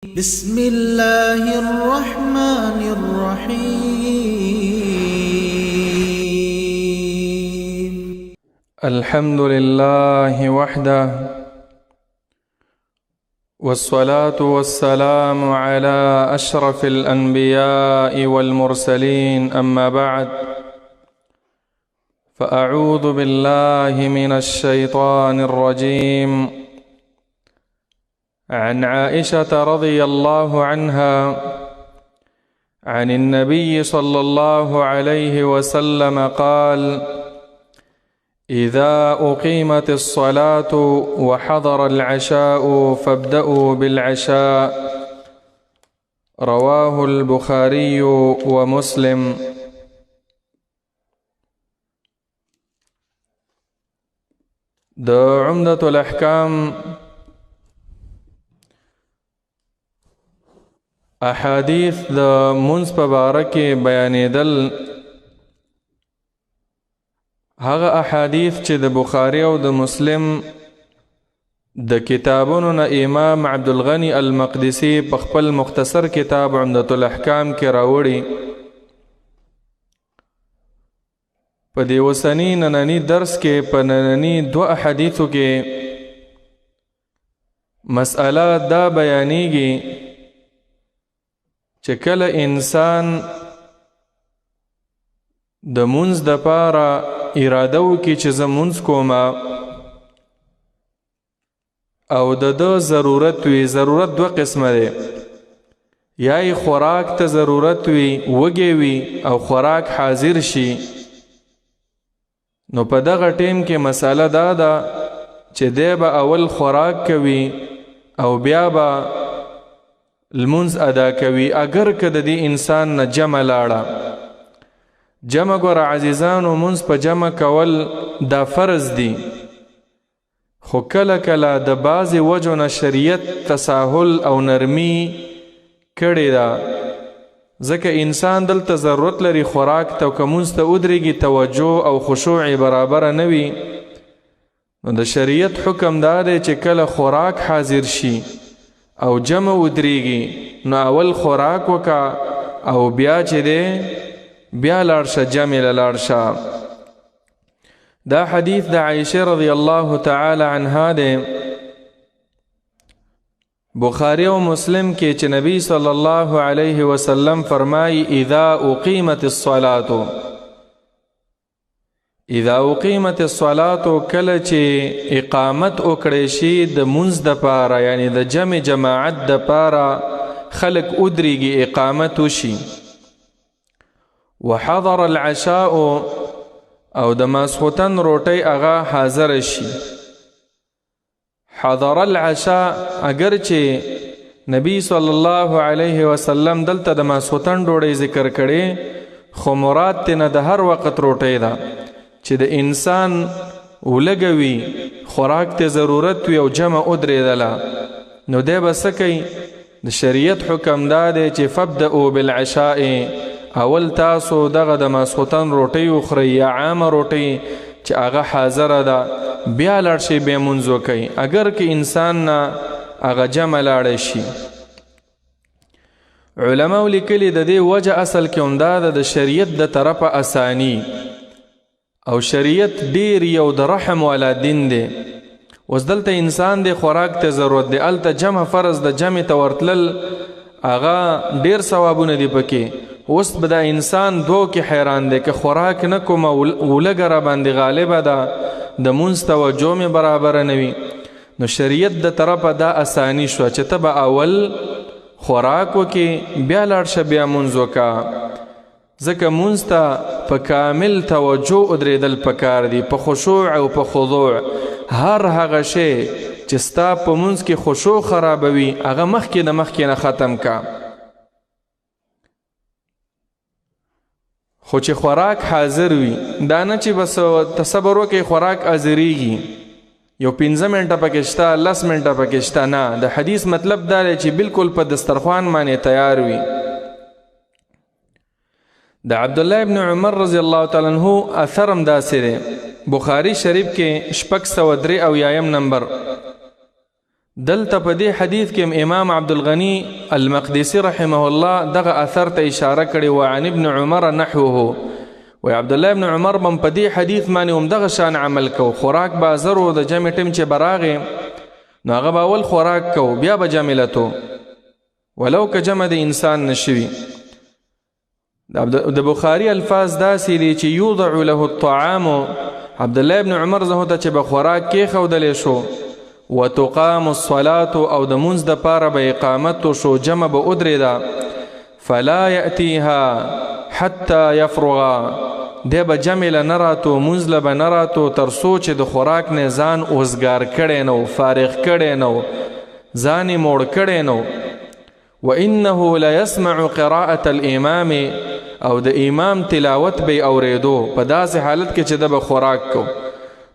بسم الله الرحمن الرحيم. الحمد لله وحده، والصلاة والسلام على أشرف الأنبياء والمرسلين، أما بعد، فأعوذ بالله من الشيطان الرجيم. عن عائشة رضي الله عنها عن النبي صلى الله عليه وسلم قال: إذا أقيمت الصلاة وحضر العشاء فابدأوا بالعشاء. رواه البخاري ومسلم. د عمدة الاحکام احادیث د منځ په باره کې بیانېدل، هغه احادیث چې د بخاري او د مسلم د کتابونو نه امام عبدالغني المقدسي په خپل مختصر کتاب عمدة الاحکام کې راوړي، په دې اوسني ننني درس کې په ننني دوه احادیثو کې مسأله دا بیانېږي چې کله انسان د مونځ دپاره اراده وکړي چې زه مونځ کوم او د ده ضرورت وي، ضرورت دوه قسمه دی، یا یې خوراک ته ضرورت وي، وږی وي او خوراک حاضر شي، نو په دغه ټیم کې مسأله دا ده چې دی به اول خوراک کوي او بیا به لمونځ ادا کوي، اگر که د دې انسان نه جمع لاړه. جمع ګوره عزیزانو، مونځ په جمع کول دا فرض دی، خو کله کله د بعضې وجو نه شریعت تساهل او نرمي کړې ده، ځکه انسان دلته ضرورت لري خوراک ته، که مونځ ته ودرېږي توجه او خشوع یې برابره نه وي، نو د شریعت حکم دا دی چې کله خوراک حاضر شي او جمع ودرېږي نو اول خوراک وکا او بیا چې دی بیا لاړ شه جمع له لاړ شه. دا حدیث د عائشة رضی الله تعالی عنها دی، بخاری او مسلم کې چې نبی صلی الله علیه وسلم فرمایي: اذا اقیمت الصلاة، اذا اقیمت الصلاة، کله چې اقامت وکړی شي د مونځ دپاره، یعنی د جمع جماعت دپاره خلک ودرېږي، اقامت وشي، وحضر العشاء، او د ماسخوتن روټۍ هغه حاضر شي. حضر العشاء، اگر چې نبی صلی الله علیه وسلم دلته د ماسخوتن ډوډۍ ذکر کړې، خو مراد ترې نه د هر وخت روټۍ ده چې د انسان ولګوي، خوراک ته ضرورت وي او جمع ودرېدله، نو دی به څه کوي؟ د شریعت حکم دا دی چې فابدؤ بالعشاء، اول تاسو دغه د ماسخوتن روټۍ وخورئ یا عامه روټۍ چې هغه حاضره ده، بیا لاړ شئ بیا مونځ وکئ، اګر که انسان نه هغه جمع لاړی شي. علماو لیکلي د دې وجه اصل کې همدا ده، د شریعت د طرفه اساني، او شریعت ډیر یو د رحم والا دین دی. اوس دلته انسان دی خوراک ته ضرورت دی، هلته جمع فرض ده، جمع ته ورتلل هغه ډیر ثوابونه دي پکې. اوس به دا انسان دوو کې حیران دی، که خوراک نه کومه ولږه را باندې غالبه ده، د مونځ توجه مې برابره نه وي، نو شریعت د طرفه دا اساني شوه چې ته به اول خوراک وکې بیا لاړ شه بیا مونځ وکړه، ځکه مونځ ته په کامل توجه ودرېدل پکار دي، په خشوع او په خضوع. هر هغه شی چې ستا په مونځ کې خشوع خرابوي هغه مخکې د مخکې نه ختم کا. خو چې خوراک حاضر وي، دا نه چې بس ته صبر وکړې خوراک حاضرېږي، یو 5 منټه پکې شته، 10 منټه پکې شته، نه، د حدیث مطلب دا دی چې بالکل په دسترخوان باندې تیار وي. د عبدالله ابن عمر رضی الله تعالی عنہ اثر هم داسې دی، بخاری شریف کې 673 نمبر، دلته په دې حدیث کې امام عبدالغني المقدسي رحمه الله دغه اثر ته اشاره کړې و، عن ابن عمر نحوه. وی عبد الله ابن عمر بم په دې حدیث باندې هم دغه شان عمل کو، خوراک به زرو د جمع ټیم چې براغې نو هغه به اول خوراک کو بیا به جمع لتو، ولو که جمع د انسان نشوي. د بخاری الفاظ داسې دي چې یوضع له الطعام، عبد الله ابن عمر زه ته چې به خوراک کېښودلی شو، وتقام الصلاة او د مونځ دپاره به اقامت شو، جمع به ودرېده، فلا یأتیها حتی یفرغ، دی به جمع له نه راتو، مونځ له به نه راتو تر څو چې د خوراک نه ځان اوزګار کړی نه و، فارغ کړی نه و، ځان یې موړ کړی نه و. وإنه ليسمع قراءة الإمام، او د امام تلاوت به اورېدو په داسې حالت کې چې ده به خوراک کو.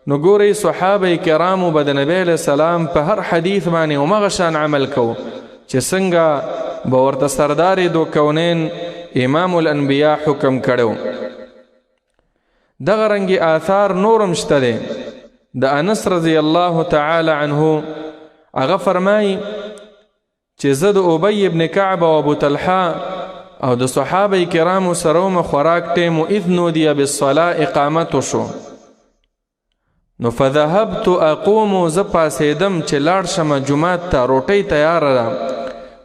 نو ګورئ صحابه کرامو به د نبی علیه السلام په هر حدیث باندې همغه شان عمل کو چې څنګه به ورته سردار دو کونین امام الانبیا حکم کړو. دغه رنګې آثار نورم شته دی. د انس رضی الله تعالی عنه هغه فرمایي چې زه د ابی ابن کعب او ابو طلحه او د صحابه کرامو سره وم، خوراک ټیم و، اذ نودی بالصلاة اقامت وشو. نو فذهبت اقوم، زه پاڅېدم چې لاړ شم جومات ته، روټۍ تیاره ده.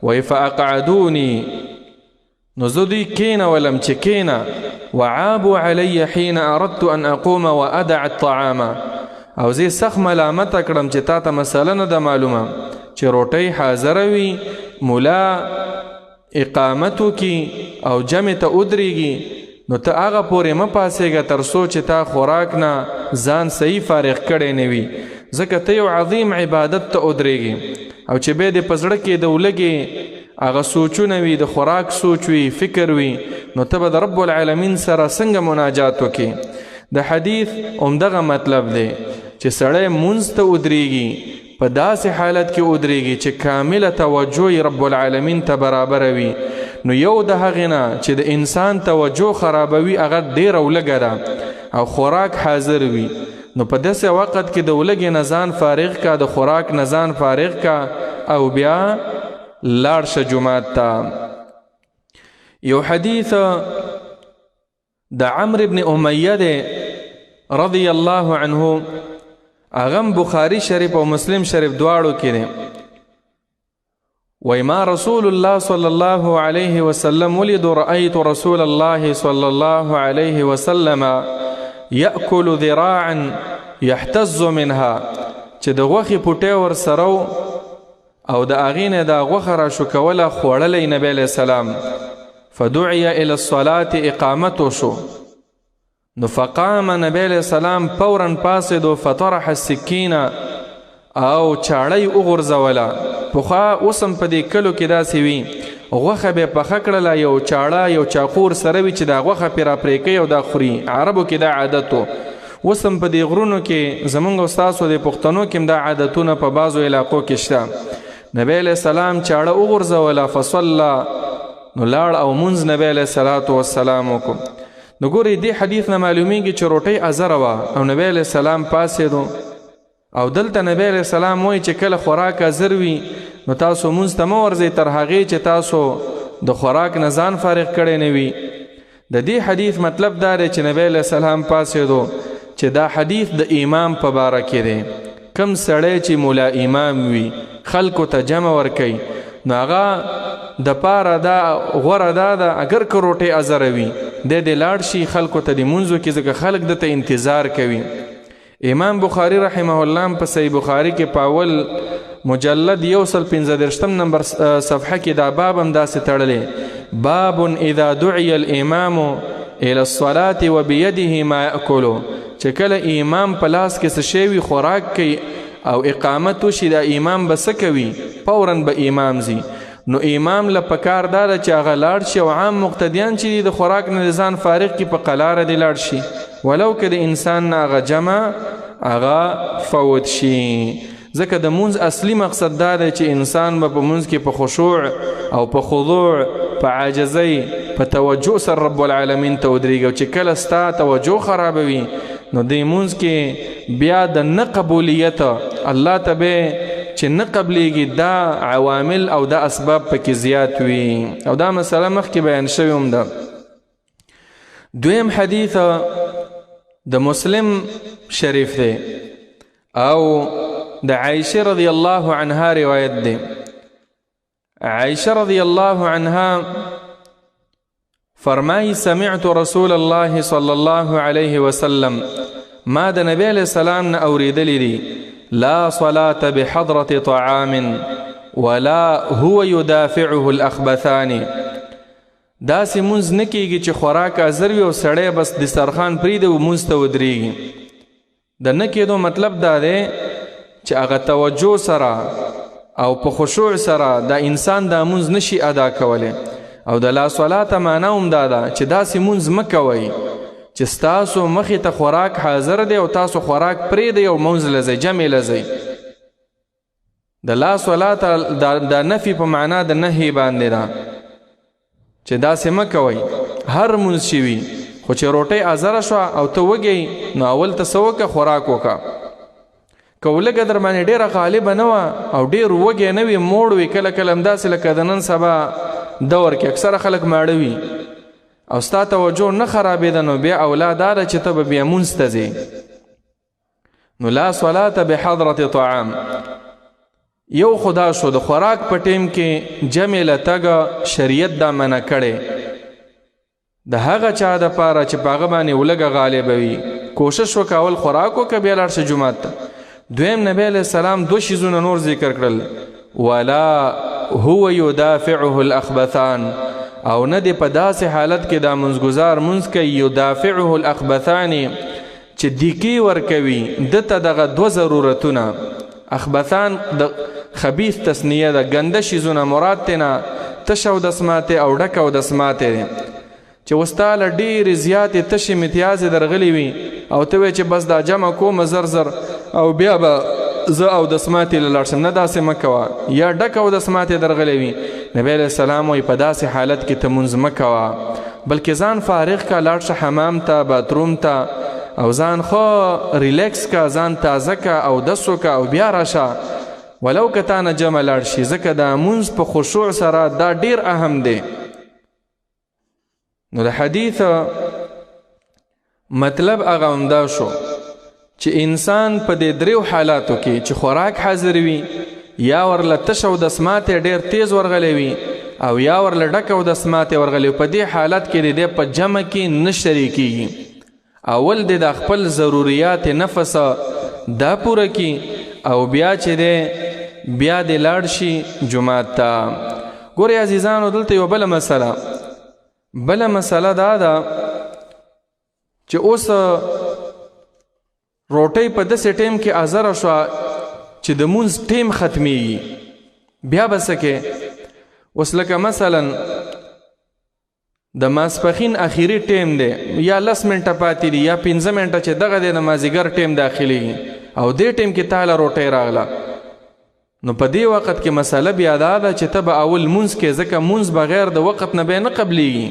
وایي فاقعدوني، نو زه دوی کینولم چې کینه، وعابوا علی حين اردت ان اقوم وادع الطعام، او زه سخت ملامت کړم چې تا ته مسله نه ده معلومه چې روټۍ حاضره وي، مولا اقامت وکړي او جمع ته ودرېږي، نو ته هغه پورې مه پاڅېږه تر څو چې تا خوراک نه ځان صحیح فارغ کړی نه وي، ځکه ته یو عظیم عبادت ته ودرېږي او چې بیا دې په زړه کې د ولږې هغه سوچونه وي، د خوراک سوچ وي، فکر وي، نو ته به د رب العالمین سره څنګه مناجات وکړې. د حدیث همدغه مطلب دی چې سړی مونځ ته ودرېږي په داسې حالت کې ودرېږي چې کامله توجه یې رب العالمین ته برابره وي. نو یو د هغې نه چې د انسان توجه خرابوي هغه ډېره ولږه ده او خوراک حاضر وي، نو په داسې وخت کې د ولږې نه ځان فارغ کا، د خوراک نه ځان فارغ کا او بیا لاړ شه جومات ته. یو حدیث د عمرو بن امیه دی رضی الله عنه، هغه بخاری شریف او مسلم شریف دواړو کې دی. وای ما رسول الله صلی الله علیه وسلم ولد، رأیت رسول الله صلی الله علیه وسلم یأکل ذراعا یحتز منها، چې د غوښې پوټی ورسره او د هغې نه دا غوښه راشوکوله خوړلی نبی علیه السلام. فدعی الی الصلاة اقامت وشو، نو فقام نبی علیه السلام فورا پاڅېدو، فطرح السکینه او چاړه یې وغورځوله. پخوا اوس هم په دې کلو کې داسې وي، غوښه به یې پخه کړله، یو چاړه یو چاقو ورسره وي چې دا غوښه پرې راپرې کوي او دا خوري. عربو کې دا عادت و، اوس هم په دې غرونو کې زمونږ او ستاسو د پښتنو کې هم دا عادتونه په بعضو علاقو کې شته. نبی علیه السلام چاړه وغورځوله، فصلی، نو لاړ او مونځ نبی علیه الصلاة والسلام وکړو. نو ګورئ دې حدیث نه معلومیږي چې روټۍ ازره وه او نبی علیه السلام پاڅېدو، او دلته نبی علیه السلام وایي چې کله خوراک ازر وي نو تاسو مونځ ته مه ورځئ تر هغې چې تاسو د خوراک نه ځان فارغ کړی نه وي. د دې حدیث مطلب دا دی چې نبی علیه السلام پاڅېدو چې دا حدیث د امام په باره کې دی، کم سړی چې مولا امام وي خلکو ته جمع ورکوي، نو هغه د پاره دا غوره دا ده اګر که روټۍ ازره وي دی دې لاړ شي خلکو ته دې مونځ وکړي، ځکه خلک ده ته انتظار کوي. امام بخاری رحمه الله په صحیح بخاری کې په اول مجلد 135 نمبر صفحه کې دا باب هم داسې تړلی، باب اذا دعي الامام الى الصلاة وبيده ما يأكل، چې کله امام په لاس کې څه شی وي خوراک کوي او اقامت وشي، دا امام به څه کوي؟ فورا به امام ځي. نو امام له پکار دا ده چې هغه لاړ شي او عام مقتدیان چې دي د خوراک نه ځان فارغ کړي په قلاره دې لاړ شي، ولو که د انسان نه هغه جمع هغه فوت شي. ځکه د مونځ اصلي مقصد دا دی چې انسان به په مونځ کې په خشوع او په خضوع په عاجزۍ په توجه سره رب العالمین ته ودرېږي، او چې کله ستا توجه خرابوي نو دې مونځ کې بیا د نه قبولیت الله ته به چې نه قبلېږي دا عوامل او دا اسباب پکې زیات وي. او دا مسله مخکې بیان شوې هم ده. دویم حدیث د مسلم شریف دی او د عائشه رضی الله عنها روایت دی. عائشه رضی الله عنها فرمای: سمعت رسول الله صلی الله علیه وسلم، ما د نبی علیه السلام نه اوریدلی دي، لا صلاة بحضرة طعام ولا هو يدافعه الأخبثان. داسې مونځ نه کیږي چې خوراک حاضر وي او سړی بس دسترخوان پرېږدي او مونځ ته ودرېږي. د نه کېدو مطلب دا دی چې هغه توجه سره او په خشوع سره دا انسان دا مونځ نشي ادا کولی. او د لا صلاة معنا هم دا ده چې داسې مونځ مه کوئ چې ستاسو مخې ته خوراک حاضر دی او تاسو خوراک پرېږدئ او مونځ له ځئ، جمع له ځئ. د لا صلاة د نفي په معنا د نهي باندې ده چې داسې مه کوئ. هر مونځ چې وي، خو چې روټۍ حاضره شوه او ته وږی، نو اول ته څه وکړه؟ خوراک وکړه. که ولږه در باندې ډېره غالبه نه وه او ډېر وږی نه وي، موړ وي، کله کله همداسې لکه د نن سبا دور کې اکثره خلک ماړه وي او ستا توجه نه خرابېده، نو بیا اولا دا ده چې ته به بیا مونځ ته ځې. نو لا صلاة بحضرة طعام. یو خدا شو د خوراک په ټیم کې جمع له تګه شریعت دا منع کړی د هغه چا د پاره چې په هغه باندې ولږه غالبه وي. کوشش وکړه اول خوراک وکړه، بیا لاړ شه جومات ته. دویم نبی علیه السلام دوه شیزونه نور ذکر کړل: ولا هو يدافعه الأخبثان، او نه دی په داسې حالت کې دا منځګزار منځ کوي، يدافعه الأخبثان، چې دیکې ورکوي ده ته دغه دوه ضرورتونه. اخبثان د خبیث تثنیه ده، ګنده شیزونه، مراد ترې تشه اودس ماتې او ډکه اودس ماتې دی. چې اوس تا له ډېرې زیاتې تشې متیازې درغلې وي او ته وایې چې بس دا جمع کوم زر زر او بیا به زه اودس ماتې له لاړ شم، نه، داسې مه کوه. یا ډکه اودس ماتې درغلې وي، نبی علیه السلام وایي په داسې حالت کې ته مونځ مه کوه، بلکې ځان فارغ کا، لاړ شه حمام ته، باتروم ته، او ځان ښه ریلیکس کا، ځان تازه کا، اودس وکړه او بیا راشه، ولو که تا نه جمع لاړ شي، ځکه دا مونځ په خشوع سره دا ډېر اهم دی. نو د حدیث مطلب هغه همدا شو چې انسان په دې دریو حالاتو کې چې خوراک حاضر وي، یا ورله تشه اودس ماتې ډېر تیز ورغلی وي، او یا ورله ډکه اودس ماتې ورغلی وي، په دې حالت کې دی په جمع کې نه شریکېږي. اول دې د خپل ضروریات نفس دا پوره کړي او بیا چې دی بیا دې لاړ شي جومات ته. ګورئ عزیزانو، دلته یوه بله مسله، بله مسله دا ده چې اوس روټۍ په داسې ټیم کې حاضره شوه چې د مونځ ټیم ختمیږي، بیا به څه کې؟ اوس لکه مثلا د ماسپښین اخیری ټیم دی، یا 10 منټه پاتې دي یا 5 منټه چې دغه دی د مازیګر ټیم داخلېږي، او دې ټیم کې تا له روټۍ راغله، نو په دې وخت کې مسله بیا دا ده چې ته به اول مونځ کې، ځکه مونځ بغیر د وخت نه بیا نه قبلېږي.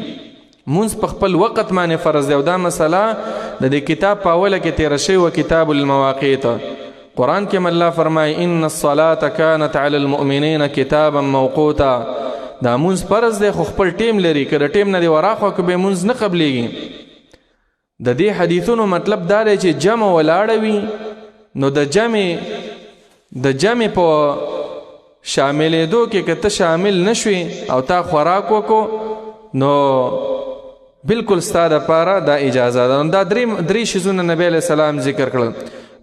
مونځ په خپل وخت باندې فرض دی. او دا مسله د دې کتاب په اوله کې تېره شوې وه، کتاب المواقیت. قرآن کې الله فرمایي: ان الصلاة كانت على المؤمنین کتابا موقوتا. دا مونځ فرض دی خو خپل ټیم لري، که د ټیم نه دی وراخوا که به مونځ نه قبلېږي. د دې حدیثونو مطلب دا دی چې جمع ولاړه وي، نو د جمع په شاملېدو کې که ته شامل نه شوې او تا خوراک وکړو، نو بالکل ستا دپاره دا اجازه ده. نو دا درې شیزونه نبی علیه السلام ذکر کړل.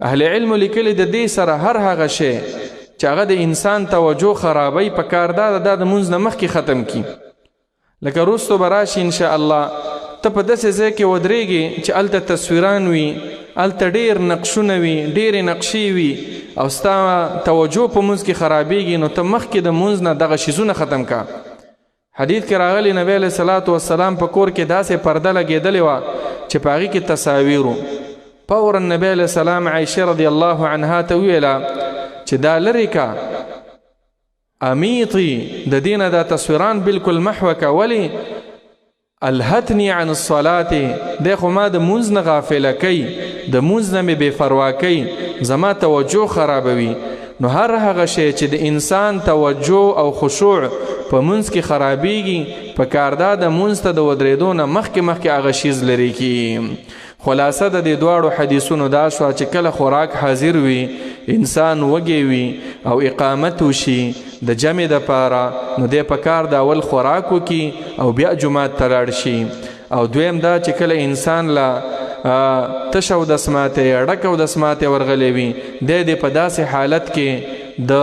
اهل علم لیکلي د دې سره هر هغه شی چې هغه د انسان توجه خرابوي په کار دا ده دا د مونځ نه مخکې ختم کړي. لکه وروستو به راشي انشاءالله، ته په داسې ځای کې ودرېږې چې هلته تصویران وي، هلته ډېر نقشونه وي، ډېرې نقشې وي، او ستا توجه په مونځ کې خرابېږي، نو ته مخکې د مونځ نه دغه شیزونه ختم کا. حدیث کې راغلی نبی علیه الصلاة والسلام په کور کې داسې پرده لګېدلې وه چې په هغې کې تصاویر وو. فورا نبی علیه السلام عایشه رضی الله عنها ته وویله چې دا لرې کا، امیطي، د دې نه دا تصویران بالکل محوه کا. ولې؟ الهتني عن الصلاة، دی خو ما د مونځ نه غافله کوي، د مونځ نه مې بې فروا کوي، زما توجه خرابوي. نو هر هغه شی چې د انسان توجه او خشوع په منځ کې خرابېږي، په کار دا د مونځ ته د ودرېدو نه مخکې مخکې هغه شیز لرې کړي. خلاصه د دې دواړو حدیثونو دا شوه چې کله خوراک حاضر وي، انسان وږی وي او اقامت وشي د جمع د پاره، نو دی په کار د اول خوراک وکړي او بیا جومات ته لاړ شي. او دویم دا چې کله انسان له تشه اودس ماتی یا ډکه اودس ماتی ورغلی وي، دی دې په داسې حالت کې د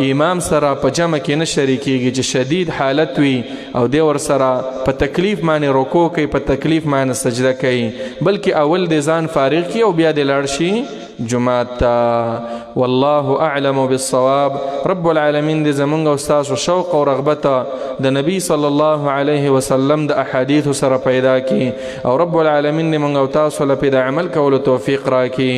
امام سره په جمع کې نه شریکېږي چې شدید حالت وي او دی ورسره په تکلیف باندې رکوع کوي، په تکلیف باندې سجده کوي، بلکې اول دې ځان فارغ کړي او بیا دې لاړ شي جومات ته. والله اعلم بالصواب. رب العالمین دې زمونږ او ستاسو شوق او رغبت د نبی صلی الله علیه وسلم د احادیث سره پیدا کړي، او رب العالمین دې مونږ او تاسو له په د عمل کولو توفیق راکړي.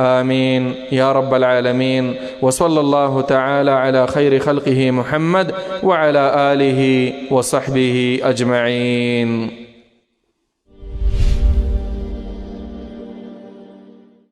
آمین یا رب العالمین. وصلی الله تعالی علی خیر خلقه محمد وعلى آله وصحبه اجمعین.